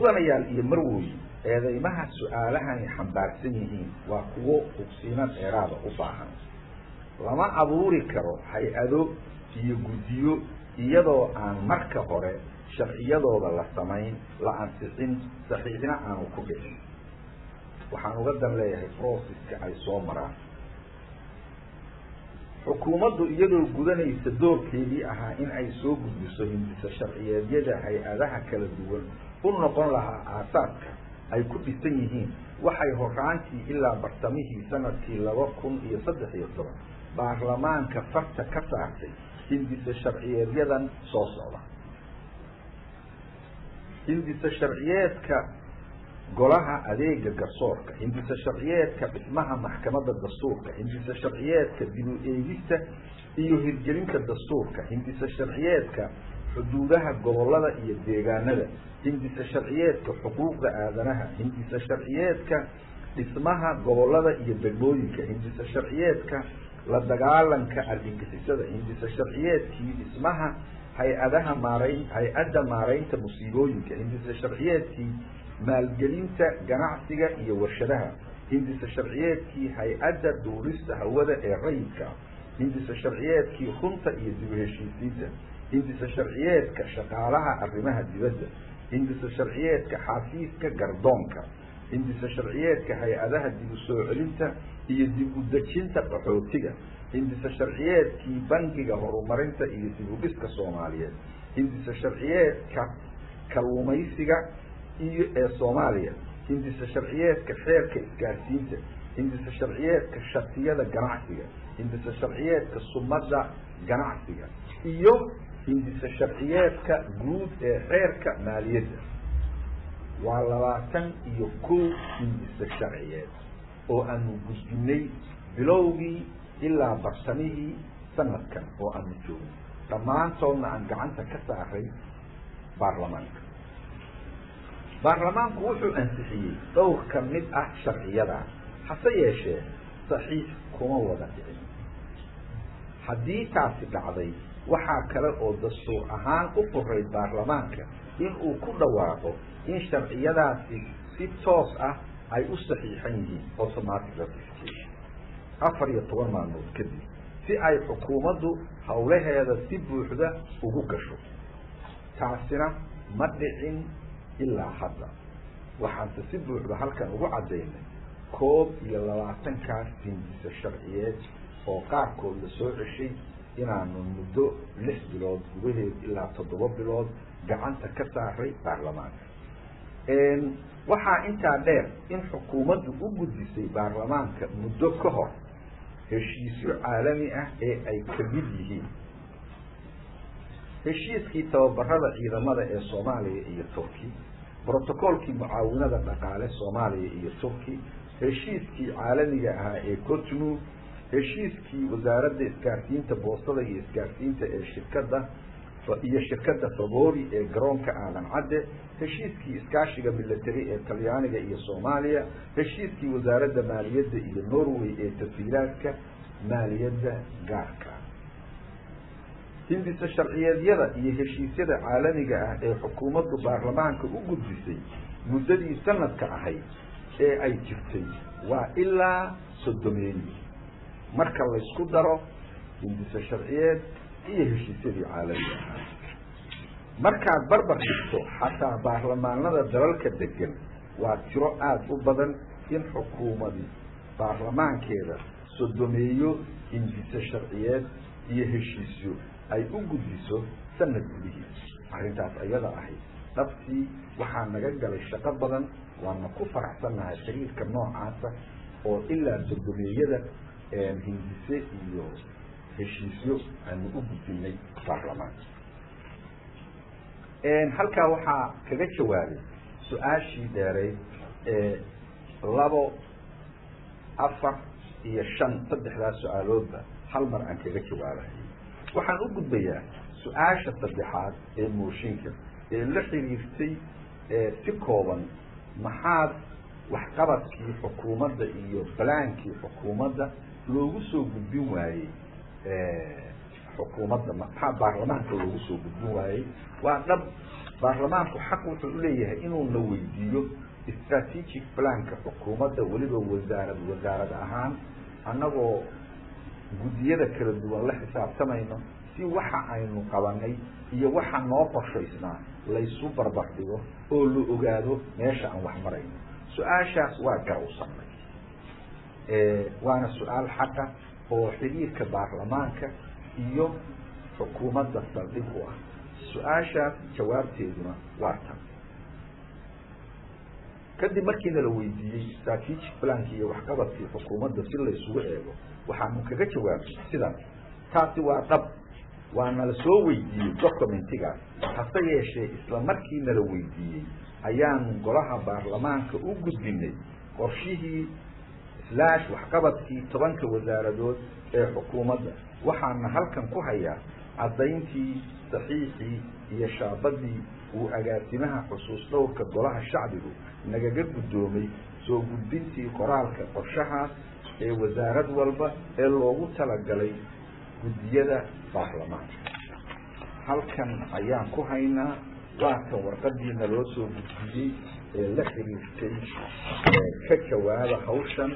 Mudanayaal iyo marwooyin, eedeymaha su-aalahani xambaarsan yihiin waa kuwo hugsiino dheeraada u baahan. Lama abuuri karo hay-ado iyo guddiyo iyadoo aan marka hore sharciyadooda la samayn, la ansixin, saxiixna aanu ku dhicin. Waxaan uga dan leeyahay processka ay soo maraan. Xukuumaddu iyadoo gudanaysa doorkeedii ahaa in ay soo gudbiso hindisa sharciyeedyada hay-adaha kala duwan u noqon lahaa aasaaska ay ku dhisan yihiin, waxay horaantii ilaa bartamihii sanadkii 2013 baarlamaanka farta ka saartay hindisa sharciyeedyadan soo socda: hindisa sharciyeedka golaha adeega garsoorka, hindisa sharciyeedka dhismaha maxkamadda dastuurka, hindisa sharciyeedka dib u eegista iyo hirgelinta dastuurka, hindisa sharciyeedka xuduudaha gobollada iyo deegaanada, hindisa sharciyeedka xuquuqda aadanaha, hindisa sharciyeedka dhismaha gobollada iyo degmooyinka, hindisa sharciyeedka la dagaalanka argagixisada, hindisa sharciyeedkii dhismaha hay-adaha maarayn hay-adda maaraynta musiibooyinka, hindisa sharciyeedkii maalgelinta ganacsiga iyo warshadaha, hindisa sharciyeedkii hay-adda duulista hawada ee rayidka, hindisa sharciyeedkii runta iyo dib u heshiisiinta, hindisa sharciyeedka shaqaalaha arrimaha dibadda, hindisa sharciyeedka xafiiska gardoonka, hindisa sharciyeedka hay-adaha dib u soo celinta iyo dib u dejinta qaxootiga, hindisa sharciyeedkii bangiga horumarinta iyo dib u dhiska Soomaaliyeed, hindisa sharciyeedka kalluumaysiga iyo ee Soomaaliya, hindisa sharciyeedka xeerka isgaarsiinta, hindisa sharciyeedka shatiyada ganacsiga, hindisa sharciyeedka sumadda ganacsiga iyo hindisa sharciyeedka guud ee xeerka maaliyadda. Waa 21 hindisa sharciyeed oo aanu gudbinay bilowgii ilaa bartamihii sanadkan oo aanu joogno, dhammaantoodna aan gacanta ka saaray baarlamaanka. Baarlamaanku wuxuu ansixiyey dhowr ka mid ah sharciyadaa, hase yeeshee saxiix kuma wada dhicin. Haddii taasi dhacday, waxaa kale oo dastuur ahaan u furay baarlamaanka in uu ku dhawaaqo in sharciyadaasi si toos ah ay u saxiixan yihiin, automatic ratification, 14 maalmood kadib, si ay xukuumaddu howlaheeda si buuxda ugu gasho. Taasina ma dhicin ilaa hadda. Waxaanse si buuxda halkan ugu caddaynay 21-kaas hindisa sharciyeed oo qaarkood la soo ceshay inaanu muddo 6 bilood gudaheed ilaa 7 bilood gacanta ka saaray baarlamaanka. Waxaa intaa dheer in xukuumaddu u gudbisay baarlamaanka muddo ka hor heshiisyo caalami ah ee ay ka mid yihiin heshiiskii tababarada ciidamada ee Soomaaliya iyo Turki, brotocoolkii mucaawinada dhaqaale Soomaaliya iyo Turki, heshiiskii caalamiga ahaa ee Cotonou, heshiiskii wasaaradda isgaarsiinta, boostada iyo isgaarsiinta ee shirkadda iyo shirkadda Favori ee garoonka Aadan Cadde, heshiiskii iskaashiga military ee Talyaaniga iyo Soomaaliya, heshiiskii wasaaradda maaliyadda iyo Norway ee tasiilaadka maaliyadda gaarka. Hindisa sharciyeedyada iyo heshiisyada caalamiga ah ee xukuumaddu baarlamaanka u gudbisay muddadii sanadka ahayd ee ay jirtay waa ilaa 30-eeyo, marka laysku daro hindisa sharciyeed iyo heshiisyadii caalamiga ahaa. Markaad barbar dhigto xataa baarlamaanada dalalka degan, waa tiro aada u badan in xukuumadi baarlamaankeeda 30-eeyo hindise sharciyeed iyo heshiisyo ay u gudbiso sanad gudihiis. Arrintaas ayada ahayd dhabtii waxaa naga galay shaqo badan, waana ku faraxsannahay xiriirka noocaasa oo ilaa 30-eeyada hindise iyo heshiisyo aanu u gudbinay baarlamaanka. Halkaa waxaa kaga jawaabay su-aashii dheerayd ee 2, 4 iyo 5, saddexdaas su-aaloodba hal mar aan kaga jawaabahay. Waxaan u gudbayaa su-aasha saddexaad ee mooshinka ee la xiriirtay si kooban: maxaad waxqabadkii xukuumadda iyo balaankii xukuumadda loogu soo gudbin waayey xukuumadda, maxaa baarlamaanka loogu soo gudbin waayey? Waa dhab. Baarlamaanku xaq wuxuu u leeyahay inuu na weydiiyo strategic planka xukuumadda, weliba wasaarad wasaarad ahaan, annagoo guddiyada kala duwan la xisaabtamayno, si waxa aynu qabanay iyo waxa noo qorshaysnaa laysu barbar dhigo oo la ogaado meesha aan wax marayno. Su-aashaas waa garawsanay, waana su-aal xaqa oo xiriirka baarlamaanka iyo xukuumadda saldhig u ah. Su-aashaas jawaabteeduna waa tan. Kadib markiina la weydiiyey strategic plankii iyo waxqabadkii xukuumadda si laysugu eego, waxaanu kaga jawaabnay sidan: taasi waa dhab, waana la soo weydiiyey documentigaas. Hase yeeshee, isla markii nala weydiiyey ayaanu golaha baarlamaanka u gudbinay qorshihii slash waxqabadkii 10ka wasaaradood ee xukuumadda. Waxaana halkan ku hayaa caddayntii, saxiixii iyo shaabadii uu agaasimaha xusuus dhowrka golaha shacbigu nagaga guddoomay soo gudbintii qoraalka qorshahaas ee wasaarad walba ee loogu talagalay guddiyada baarlamaanka. Halkan ayaan ku haynaa, waa kan warqadiina loo soo gudbiyey ee la xiriirtay ka jawaaba hawshan.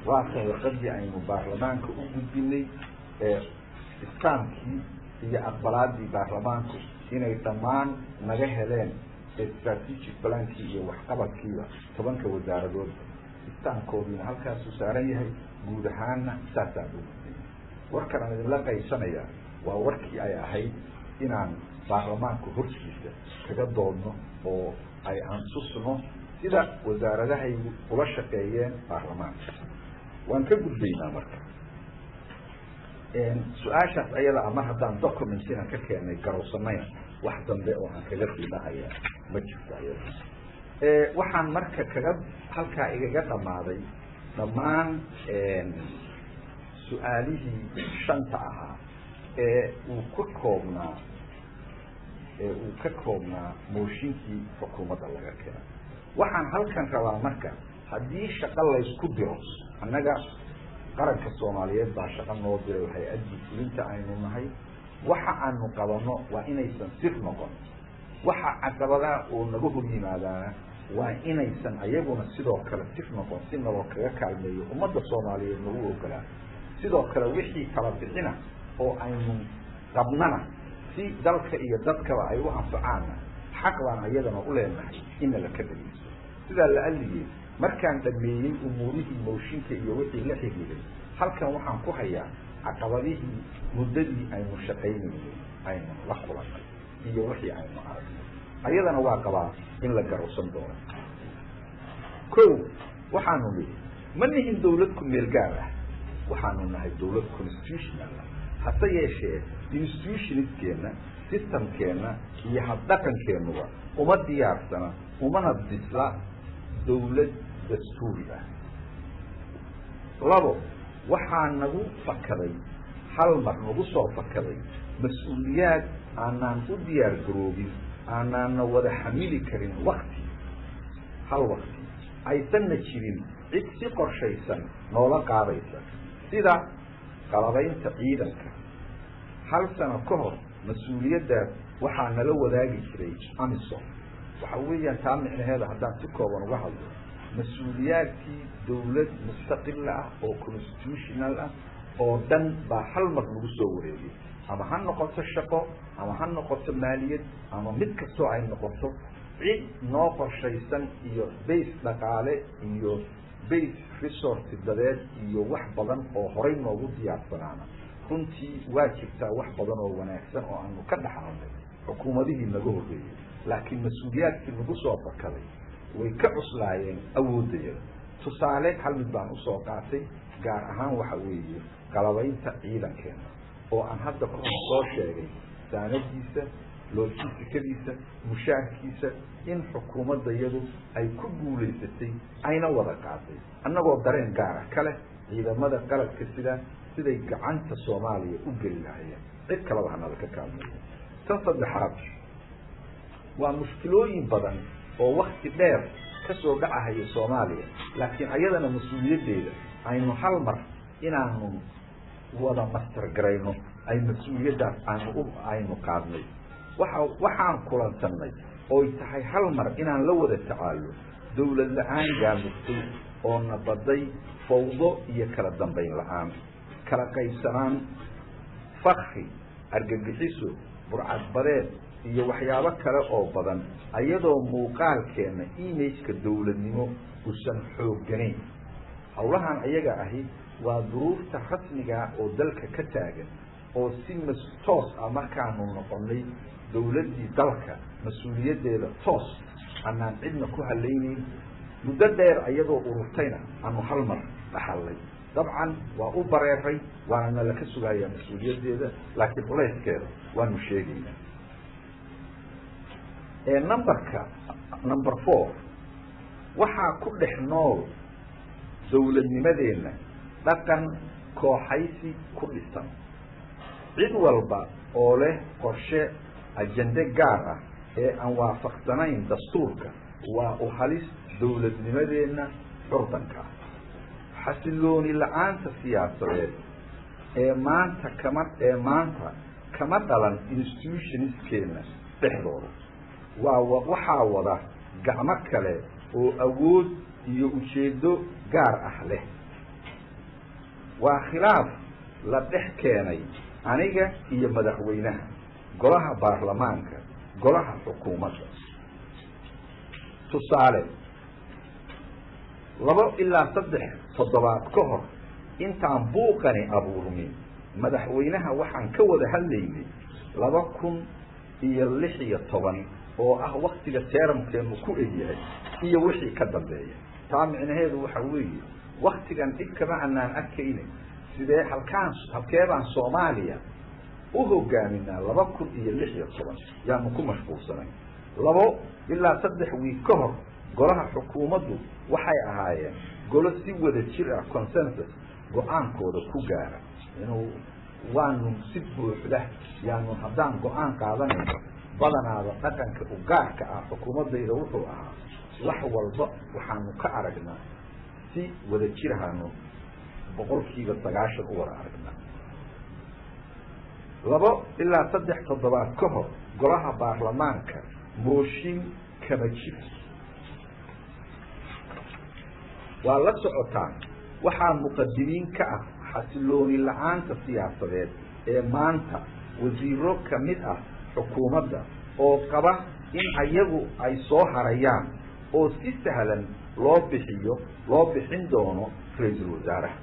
Waa kan warqadii aynu baarlamaanka u gudbinay ee istaamkii iyo aqbalaadii baarlamaanku inay dhammaan naga heleen strategic plankii iyo waxqabadkiiba 10ka wasaaradoodba. Istaamkoodiina halkaasuu saaran yahay. Guud ahaanna saasaan u gudbinay. Warkan aan idinla qaybsanayaa waa warkii ay ahayd inaan baarlamaanka hortiisa kaga doodno oo ay ansusno sida wasaaradahaygu ula shaqeeyeen baarlamaanka. Waan ka gudbaynaa marka su-aashaas ayada a. Mar haddaan documentina ka keenay, garowsanayna, wax dambe oo aan kaga sii dhahaya ma jirto ayada. Waxaan marka kaga halkaa igaga dhammaaday dhammaan su-aalihii shanta ahaa ee uu ka koobnaa mooshinkii xukuumadda laga keenay. Waxaan halkan rabaa marka, haddii shaqo laysku diro, annaga qaranka Soomaaliyeed baa shaqo noo diray, hay-addii fulinta aynu nahay. Waxa aanu qabanno waa inaysan sir noqon. Waxa caqabadaha oo naga hor yimaadaana waa inaysan ayaguna sidoo kale sir noqon, si naloo kaga kaalmeeyo ummadda Soomaaliyeed nagu ogolaa. Sidoo kale wixii kala bixina oo aynu qabnana, si dalka iyo dadkaba ay u anfacaanna, xaq baan ayadana u leenahay ina la ka dhageysto. Sidaa la alligey, markaan dhameeyey umuurihii mooshinka iyo wixii la xiriiray, halkan waxaan ku hayaa caqabadihii muddadii aynu shaqaynaynay aynu la kulannay iyo wixii aynu aragnay. Ayadana waa qabaa in la garowsan doono. Ko, waxaanu nidhi ma nihin dawlad ku meel gaar ah, waxaanu nahay dawlad constitutional ah. Hase yeeshee, institutionskeenna, systemkeenna iyo habdhaqankeennuba uma diyaarsana umana bisla dawlad dastuuri ah. Labo, waxaa nagu fakaday, hal mar nagu soo fakaday mas-uuliyaad aanaan u diyaar garoobin, aanaana wada xamili karin wakti hal wakti, aysanna jirin cid si qorshaysan noola qaadaysa, sida qalabaynta ciidanka. Hal sano ka hor mas-uuliyaddaas waxaa nala wadaagi jiray AMISOM. Waxa weeyaan taa micnaheeda, haddaan si kooban uga hadlo, mas-uuliyaadkii dawlad mustaqila ah oo constitutional ah oo dhan baa hal mar lagu soo wareegay, ama ha noqoto shaqo, ama ha noqoto maaliyad, ama mid kastoo ay noqoto. Cid noo qorshaysan iyo base dhaqaale iyo base resource dadeed iyo wax badan oo horay noogu diyaarsanaana runtii waa jirtaa, wax badan oo wanaagsan oo aanu ka dhaxalnay xukuumadihii naga horreeyey, laakiin mas-uuliyaadkii nagu soo fakaday way ka cuslaayeen awooddayada. Tusaale hal mid baan usoo qaatay gaar ahaan, waxa weeye qalabaynta ciidankeena oo aan hadda ka hor soo sheegay, saanadiisa, logistikadiisa, mushaarkiisa, in xukuumadda iyadu ay ku guulaysatay ayna wada qaaday, annagoo dareen gaara kale ciidamada qalabka sida siday gacanta Soomaaliya u geli lahayeen, cid kaleba hanala ka kaalmeeyo. Tan saddexaad waa mushkilooyin badan oo wakti dheer ka soo dhacahaya Soomaaliya, laakiin ayadana mas-uuliyaddeeda aynu hal mar inaanu wada master garayno ay mas-uuliyaddaas aanu u aynu qaadnay. Waxaan kulantannay oy tahay hal mar inaan la wada tacaalo dawlad la-aan gaamugtay oo nabaday, fawdo iyo kala dambayn la-aan, kala qaybsanaan, fakri, argagixiso, burcadbadeed iyo waxyaabo kale oo badan, ayadoo muuqaalkeenna imageka dawladnimo usan xoogganayn. Howlahan ayaga ahi waa duruufta rasmigaa oo dalka ka taagan, oo si toos ah markaanu noqonnay dawladdii dalka mas-uuliyaddeeda toos anaan cidna ku halaynayn, muddo dheer ayadoo ururtayna aanu hal mar dhaxallay. Dabcan waa u bareeray, waana nalaka sugayaa mas-uuliyaddeeda, laakiin culayskeeda waanu sheegaynaa. Number 4, waxaa ku dhex nool dawladnimadeenna dhaqan kooxaysi ku dhisan. Cid walba oo leh qorshe ajende gaar ah ee aan waafaqsanayn dastuurka waa u halis dawladnimadeenna curdanka ah. Xasilooni la-aanta siyaasadeed ee maanta kama dhalan institutionskeenna dhexdooda, waa waxaa wada gacmo kale oo awood iyo ujeeddo gaar ah leh. Waa khilaaf la dhex keenay aniga iyo madaxweynaha, golaha baarlamaanka, golaha xukuumadda. Tusaale, 2 ilaa 3 toddobaad ka hor intaan buuqani abuurmin, madaxweynaha waxaan ka wada hadlaynay 2016 oo ah waktiga termkeenu ku egyahay iyo wixii ka dambeeya. Taa micnaheedu waxa weeye, waktigan dhib kama anaan arkayna, sidee halkaan halkeebaan Soomaaliya u hogaaminaa 2016 yaanu ku mashquulsanay. 2 ilaa 3 wiig ka hor, golaha xukuumaddu waxay ahaayeen golo si wada jir ah consensus go-aankooda ku gaara, inuu waanu si buuxda yaanu haddaan go-aan qaadanayno. Badanaaba dhaqanka u gaarka ah xukuumaddayda wuxuu ahaa wax walba waxaanu ka aragnaa si wada jirahaanu 90% u wada aragnaa. 2 ilaa 3 toddobaad ka hor, golaha baarlamaanka mooshin kama jiro, waa la socotaan. Waxaa muqadimiin ka ah xasilooni la-aanta siyaasadeed ee maanta wasiiro ka mid ah xukuumadda oo qaba in ayagu ay soo harayaan oo si sahlan loo bixiyo loo bixin doono ra-iisul wasaaraha.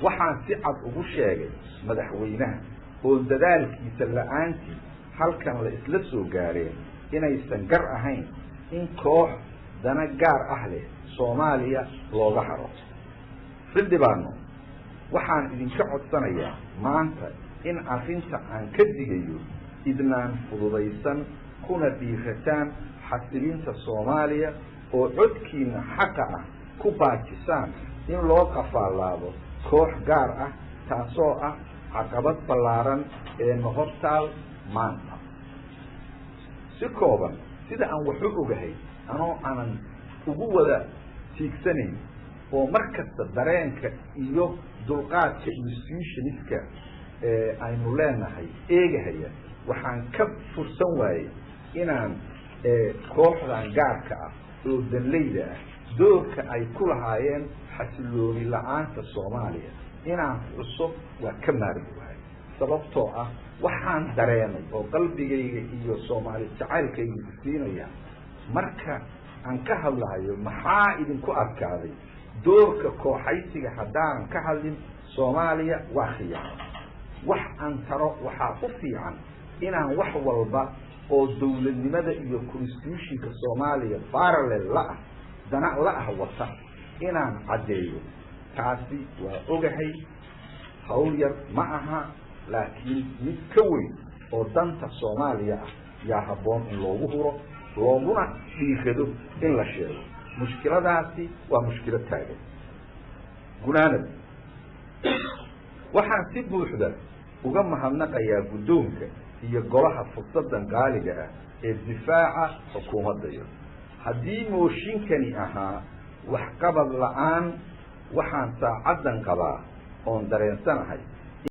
Waxaan si cad ugu sheegay madaxweynaha, oon dadaalkiisa la-aantii halkan la isla soo gaareen, inaysan gar ahayn in koox dana gaar ah leh Soomaaliya looga haro. Xildhibaano, waxaan idinka codsanayaa maanta in arrinta aan ka digayo idnaan fududaysan, kuna dhiirataan xasilinta Soomaaliya oo codkiina xaqa ah ku baajisaan in loo qafaalaado koox gaar ah, taasoo ah caqabad ballaaran ee nahortaal maanta. Si kooban, sida aan wax u ogahay, anoo aanan ugu wada tiigsanayn oo mar kasta dareenka iyo dulqaadka institutionska aynu leenahay eegahaya, waxaan ka fursan waayey inaan kooxdan gaarka ah oo danleyda ah doorka ay ku lahaayeen xasilooni la-aanta Soomaaliya inaan xuso waa ka maarmi wahay, sababtoo ah waxaan dareemay oo qalbigayga iyo Soomaali jacaylkayga isiinaya marka aan ka hadlahayo maxaa idinku adkaaday doorka kooxaysiga. Haddaanan ka hadlin, Soomaaliya waa khiyaano. Wax aan taro waxaa u fiican inaan wax walba oo dawladnimada iyo constitutionka Soomaaliya parallel la ah, dana la ah wata inaan caddeeyo. Taasi waa ogahay hawl yar ma aha, laakiin mid ka weyn oo danta Soomaaliya ah yaa habboon in loogu huro looguna dhiirado in la sheego. Mushkiladaasi waa mushkilo taagan. Gunaanad, waxaan si buuxda uga mahadnaqayaa guddoonka iyo golaha fursaddan qaaliga ah ee difaaca xukuumaddayo. Haddii mooshinkani ahaa waxqabad la-aan, waxaan saacaddan qabaa oon dareensanahay.